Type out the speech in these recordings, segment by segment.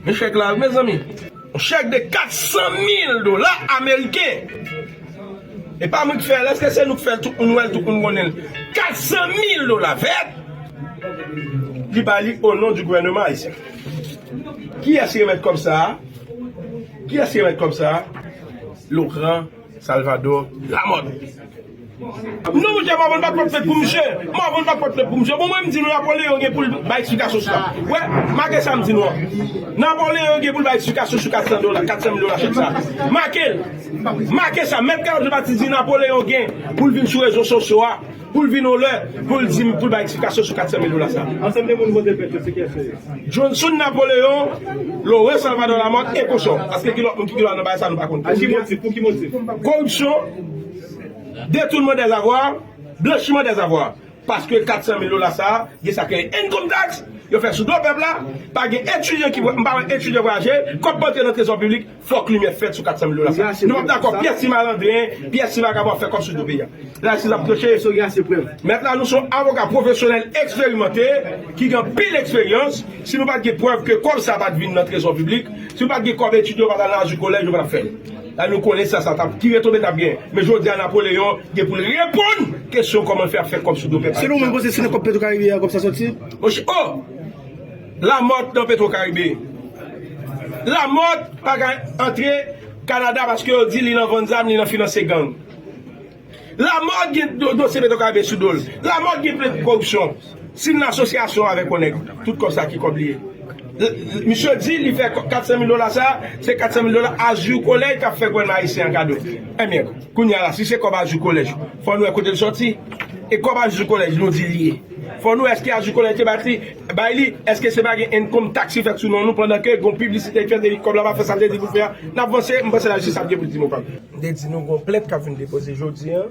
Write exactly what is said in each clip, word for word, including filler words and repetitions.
Men chèk la, mezanmi. Yon chèk de kat san mil dola ameriken. E pa mwen ki fè l, èske se nou ki fè l, tout moun wè l, tout moun konnen l? Kat san mil dola vèt, li ba li o non di gouvènman ayisyen. Kiyès ki remèt kòb sa a? Kiyès ki remèt kòb sa a? Laurent Salvador Lamothe. Non, monchè, Marvin pa t pot plent pou misye. Marvin pa t pot plent pou misye. Bon, mwen, m di nou, Napoleon gen pou l bay eksplikasyon sou sa. Wè, make sa m di nou an. Napoleon gen pou l bay eksplikasyon sou kat san dola, kat san mil dola chèk sa. Make l. Make sa. Mèt Carlo Jean Baptiste di Napoleon gen pou l vin sou rezo sosyo a, pou l vin yon lè, pou l di m, pou l bay eksplikasyon sou kat san mil dola sa. Ansanm de moun vote plent yo, se kiyès yo ye? Johnson Napoleon, Laurent Salvador Lamothe e kochon. Paske ki lòt moun ki gen dwa nan bagay sa, nou pa konn. A ki motif? Pou ki motif? Koripsyon, detounman dè zavwa, blanchiman dè zavwa. Paske kat san mil dola sa a, gen sa k rele income tax, yo fè sou do pèp la, pa gen etidyan ki, m pa wè etidyan vwayaje, kòb pa antre nan trezò piblik, fòk limyè fèt sou kat san mil dola sa a. Nou p ap dakò pyès ti malandren, pyès ti vagabon ap fè kòb sou do peyi a. Lajistis ap tranche. Èske w gen ase prèv? Mèt la, nou se yon avoka pwofesyonèl eksperimante, ki gen anpil eksperyans. Si nou pa t gen prèv ke kòb sa a pa t vin nan trezò piblik, si nou pa t gen kòb etidyan yo pa t al nan Azur College, nou pa t ap fè l. La, nou konnen sa, sa t ap, ki retonbe t ap gen. Men jodi a, Napoleon gen pou l reponn kesyon kòman l fè ap fè kòb sou do pèp. Selon mwen, panse se nan kòb Petro Caribe a kòb sa soti? Monchè, oh! Lamothe nan Petro Caribe. Lamothe pa ka antre Kanada paske yo di li nan vann zam, li nan finanse gang. Lamothe gen do-, dosye Petro Caribe sou do l. Lamothe gen plent koripsyon. Si l nan asosyasyon avèk yon nèg, tout kòb sa ki kòb li ye. L-, l-, misye di li fè kò-, kat san mil dola sa, se kat san mil dola Azur College k ap fè gouvènman ayisyen an kado. Ebyen, kounye a la, si se kòb Azur College, fò n wè kote l sòti. E kòb Azur College, nou di li ye. Fò n wè èske Azur College te bat li, bay li, èske se pa gen income tax ki fèt sou non nou pandan ke gon piblisite ki fèt epi kòb la pa fè sa l te di pou l fè a. N ap vanse, m panse lajistis ap gen pou l di mo pa l. M te di nou gon plent k ap vin depoze jodi a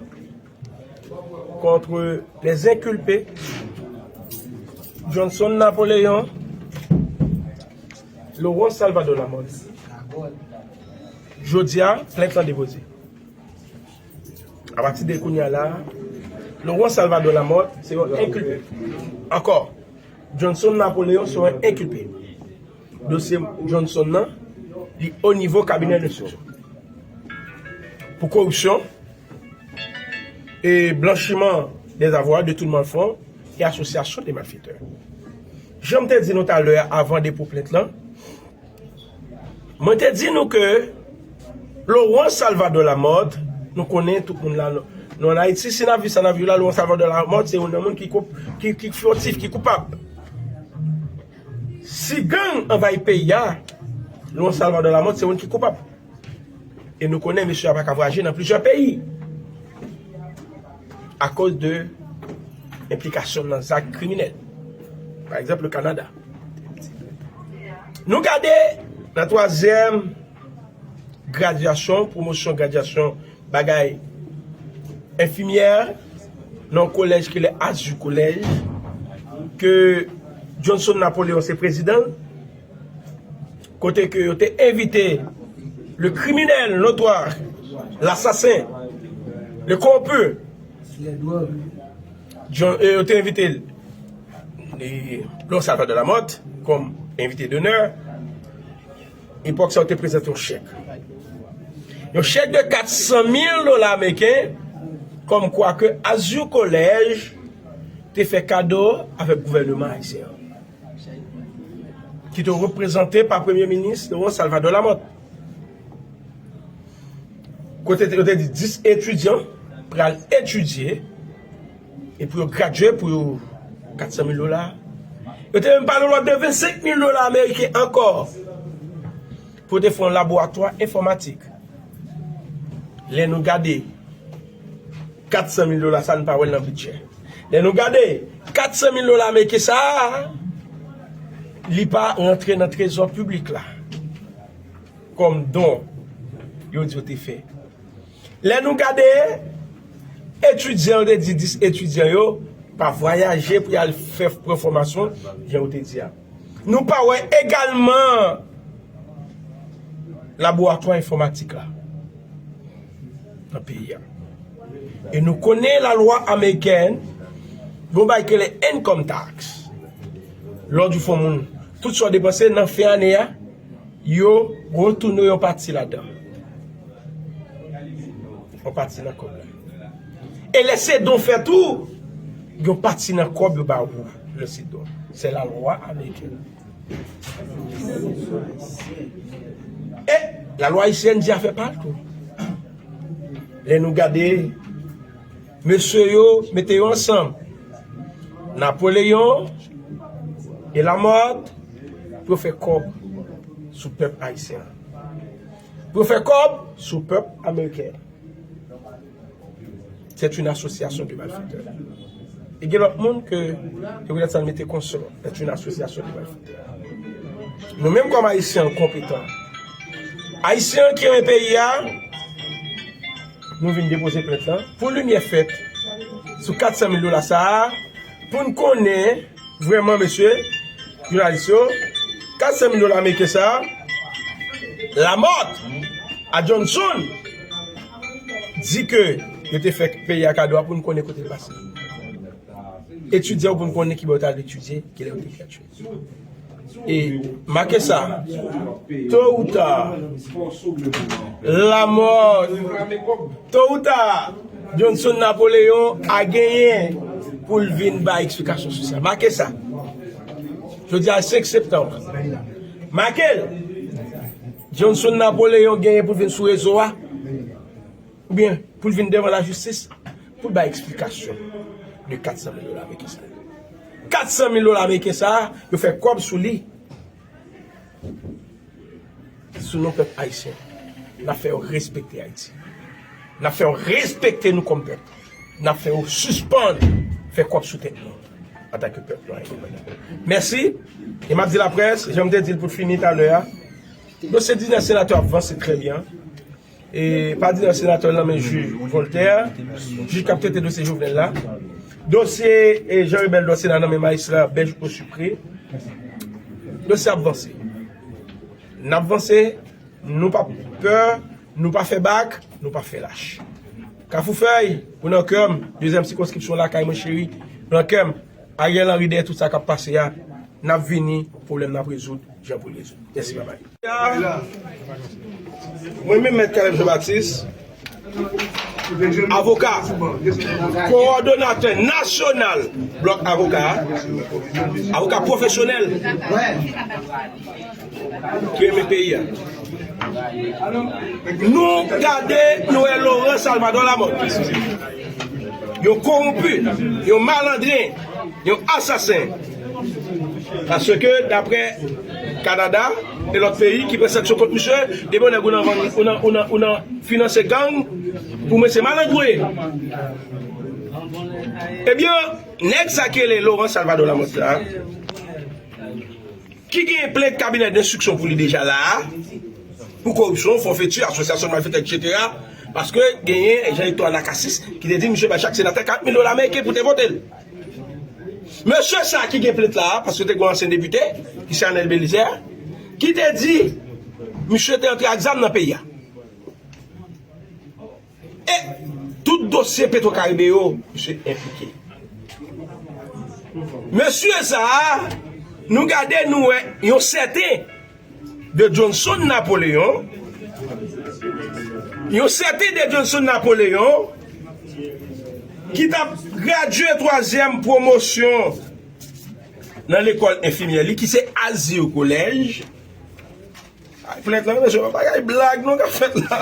contre les inculpés Johnson Napoléon, Laurent Salvador Lamothe. Jodi a, plent lan depoze. Apati de kounye a la, Laurent Salvador Lamothe se yon enkilpe. Ankò, Johnson Napoléon se yon enkilpe. Dosye Johnson nan, li o nivo kabinè lenstriksyon. Pou koripsyon, e blanchiman dèzavwa, detounman fon, e asosyasyon de malfetè. Jan m te di nou talè a, avan depo plent lan, mwen te di nou ke Laurent Salvador Lamothe, nou konnen tout moun la, nou, nou ann Ayiti, si n ap viv sa n ap viv la, Laurent Salvador Lamothe se youn nan moun ki koup-, ki, ki fyotif, ki koupab. Si gang anvayi peyi a, Laurent Salvador Lamothe se youn ki koupab. E nou konnen mesye a pa ka vwayaje nan plizyè peyi akoz de enplikasyon nan zak kriminèl. Pa egzanp, le Kanada. Nou gade nan twazyèm gradyasyon, pwomosyon gradyasyon bagay enfimyè nan yon kolèj ki rele Azur College, ke Johnson Napoléon se prezidan l, kote ke yo te envite le criminel notoire, l'assassin, le corrompu, John, e yo te envite l, e, Laurent Salvador Lamothe kòm envite d'honneur. Epòk sa, yo te prezante yon chèk. Yon chèk de kat san mil dola ameriken, kòmkwa ke Azur College te fè kado avèk gouvèneman ayisyen an, ki te reprezante pa premye minis Laurent Salvador Lamothe. Kote te, yo te di dis etidyan pral etidye, e pou yo gradye, pou yo kat san mil dola. Yo te menm pale yon lòt de vennsenk mil dola ameriken ankò pou yo te fè yon laboratwa enfòmatik. Lè nou gade kat san mil dola sa, nou pa wè l nan bidjè. Lè nou gade kat san mil dola ameriken sa, li pa rantre nan trezò piblik la kòm don yo di yo te fè. Lè nou gade etidyan, yo te di dis etidyan yo pa vwayaje pou y al fè, pran fòmasyon, jan yo te di a. Nou pa wè egalman laboratwa enfòmatik la nan peyi a. E nou konnen lalwa amerikèn, gon bagay ki rele income tax. Lè w di w fè yon moun, tout sa w depanse nan fen ane a, yo retounen yon pati ladan. Yon pati nan kòb la. E lè se don fèt ou, yon pati nan kòb yo ba ou, lè se don. Se lalwa amerikèn. E lalwa ayisyèn di afè pa l tou. Lè nou gade, mesye yo mete yo ansanm, Napoleyon e Lamothe, pou yo fè kòb sou pèp ayisyen an. Pou yo fè kòb sou pèp ameriken an. C'est une association de malfaiteurs. E gen lòt moun ke yo petèt sa mete konsò. C'est une association de malfaiteurs. Nou menm kòm Ayisyen konpetan, Ayisyen ki renmen peyi a, nou vin depoze plent lan pou limyè fèt sou kat san mil dola sa a, pou n konnen vrèman, mesye jounalis yo, kat san mil dola ameriken sa a, Lamothe a Johnson di ke yo te fè peyi a kado a, pou n konnen kote l pase. Etidye yo, pou n konnen kibò yo t al etidye, kilè yo te gradye. E make sa, to ou ta, Lamothe, to ou ta, Johnson Napoleon a genyen pou l vin bay eksplikasyon sou sa. Make sa. Jodi a senk septanm. Make l. Johnson Napoleon genyen pou l vin sou rezo a. Oubyen pou l vin devan lajistis, pou l bay eksplikasyon de kat san mil dola ameriken sa yo. Kat san mil dola ameriken sa a, yo fè kòb sou li. Sou non pèp ayisyen. N ap fè yo respekte Ayiti. N ap fè yo respekte nou kòm pèp. N ap fè yo sispann fè kòb sou tèt nou antanke pèp nou a endepandans. Mèsi. E m ap di laprès, jan m te di l pou fini talè a, dosye diznèf senatè ap vanse trè byen. E pa di nan senatè nan men jij Voltaire, jij k ap trete dosye Jovenel la. Dosye e Jean Rebel Dorcénat nan men majistra Bèj Osupre. Dosye ap vanse. N ap vanse, nou pa pè, nou pa fè bak, nou pa fè lach. Kafou Fèy, ou nan kè m, dezyèm sikonskripsyon lakay mwen cheri, ou nan kè m. Ariel Henry dèyè tout sa k ap pase a, n ap vini, pwoblèm n ap rezoud, jan pou l rezoud. Mèsi, babay. Mwen menm, Mèt Caleb Jean Baptiste, avoka, kowòdonatè nasyonal blòk avoka a, avoka pwofesyonèl ki renmen peyi a. Nou gade, nou wè Laurent Salvador Lamothe, yon kowonpi, yon malandren, yon asasen. Paske, daprè Kanada e lòt peyi ki pran sanksyon kont misye, depi yon nèg ou nan vann, ou nan, ou nan, ou nan finanse gang, pou mwen se malandro ye. Ebyen, nèg sa ki rele Laurent Salvador Lamothe la, ki genyen plent kabinè denstriksyon pou li deja la a, pou koripsyon, fòfeti, asosyasyon malfetè, etsetera. Paske genyen jan Hector Anacasis ki te di misye bay chak senatè kat mil dola ameriken pou te vote l. Mesye sa ki gen plent la a, paske te gen yon ansyen depite, ki se Anel Belizaire, ki te di misye te antre ak zam nan peyi a. E tout dosye Petro Caribe yo, misye enplike. Mesye sa a, nou gade, nou wè yon sèten de Johnson Napoleon, yon sèten de Johnson Napoleon, ki t ap gradye twazyèm pwomosyon nan lekòl enfimyè li, ki se Azir College. Ay, plent lan, mesye, pa bagay blag non k ap fèt la.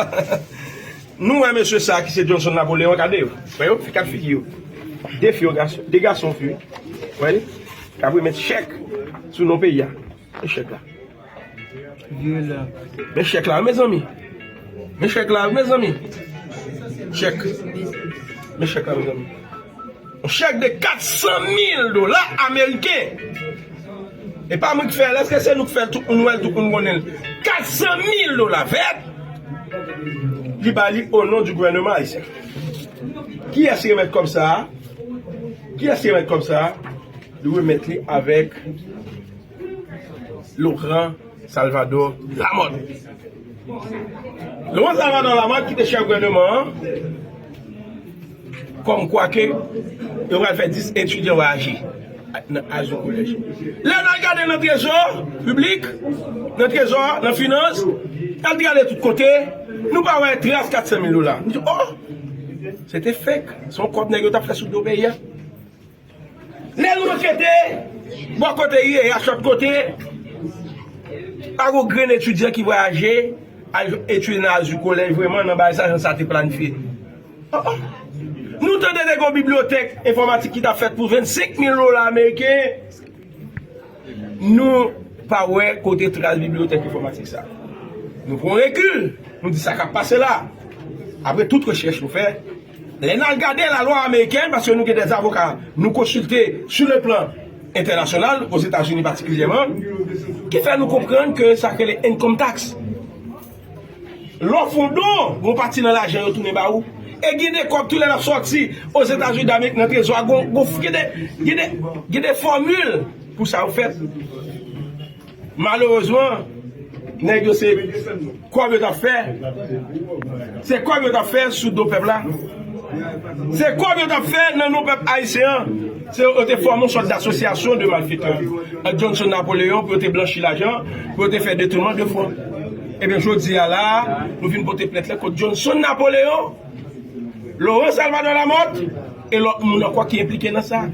Nou wè mesye sa ki se Johnson Napoleon, gade yo. Wè yo, kat figi yo. De fi, yon gason, de gason, fi. Wè li? K ap remèt chèk sou non peyi a. E chèk la. Men chèk la, mezanmi. Men chèk la, mezanmi. Chèk. Men chèk la, mezanmi. Yon chèk de kat san mil dola ameriken. E pa mwen ki fè l, èske se nou ki fè l, tout moun wè l, tout moun konnen l. Kat san mil dola vèt, li ba li o non di gouvènman ayisyen. Kiyès ki remèt kòb sa a? Kiyès ki remèt kòb sa a? Li remèt li avèk Laurent Salvador Lamothe. Laurent Salvador Lamothe ki te chèf gouvènman an, kòmkwa ke yo pral fè dis etidyan vwayaje. Nan Azou Kolèj. Lè n al gade nan trezò piblik, nan trezò, nan finans, n al gade tout kote, nou pa wè tras kat san mil dola. Nou di, oh, se te fake. Se yon kòb nèg yo t ap fè sou do peyi a. Lè nou ankete, bò kote I E H lòt kote, pa gon grenn etidyan ki vwayaje al etidye nan Azou Kolèj vrèman nan bagay sa, jan sa te planifye. Oh, oh. Nou tande te gon bibliyotèk enfòmatik ki t ap fèt pou vennsenk mil dola ameriken. Nou pa wè kote tras bibliyotèk enfòmatik sa. Nou pran rekil, nou di sa k ap pase la. Apre tout rechèch nou fè, lè n al gade lalwa amerikèn, paske nou gen dè avoka nou konsilte sou le plan entènasyonal, Ozetazini patikilyèman, ki fè nou konprann ke sa k rele income tax. Lè w fè yon don, yon pati nan lajan yo tounen ba ou. E gen de kòb tou lè l ap sòti Ozetazini Damerik nan trezò a, gon, gon, gen de, gen de, gen de fòmil pou sa yo fèt. Malerezman, nèg yo se kòb yo t ap fè. Se kòb yo t ap fè sou do pèp la. Se kòb yo t ap fè nan non pèp ayisyen an. Se yo te fòme yon sòt d'association de malfaiteurs ant Johnson Napoléon pou yo te blanchi lajan, pou yo te fè detounman de fon. Ebyen, jodi a la, nou vin pote plent la kont Johnson Napoléon, Laurent Salvador Lamothe e lòt moun ankò ki enplike nan sa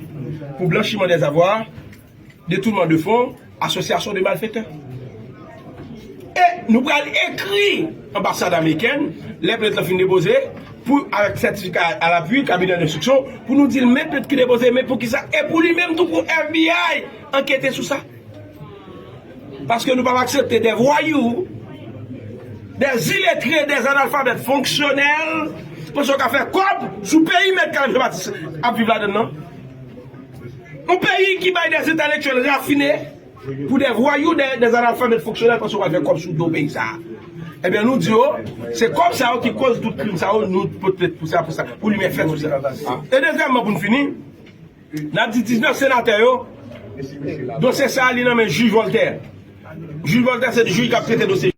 pou blanchiman dè zavwa, detounman de fon, asosyasyon de malfetè. E nou pral ekri anbasad amerikèn, lè plent lan fin depoze, pou, avèk sètifika alapui, kabinè denstriksyon, pou nou di l men plent ki depoze, men poukisa, e pou li menm tou pou F B I ankete sou sa. Paske nou p ap aksepte dè vwayou, dè ziletre, dè zanalfabèt fonksyonèl, panse yo ka fè kòb sou peyi mèt Carl Jean Baptiste ap viv ladann nan. Yon peyi ki bay dè entèlektyèl rafine pou dè vwayou, dè, dè zanalfabèt fonksyonèl panse yo pral fè kòb sou do peyi sa a. Ebyen, nou di yo, se kòb sa yo ki koz tout krim sa yo, nou pote plent pou sa, pou sa, pou limyè fèt sou sa. E dezyèmman, pou n fini, n ap di diznèf senatè yo, dosye sa a, li nan men jij Voltaire. Jij Voltaire, se jij k ap trete dosye.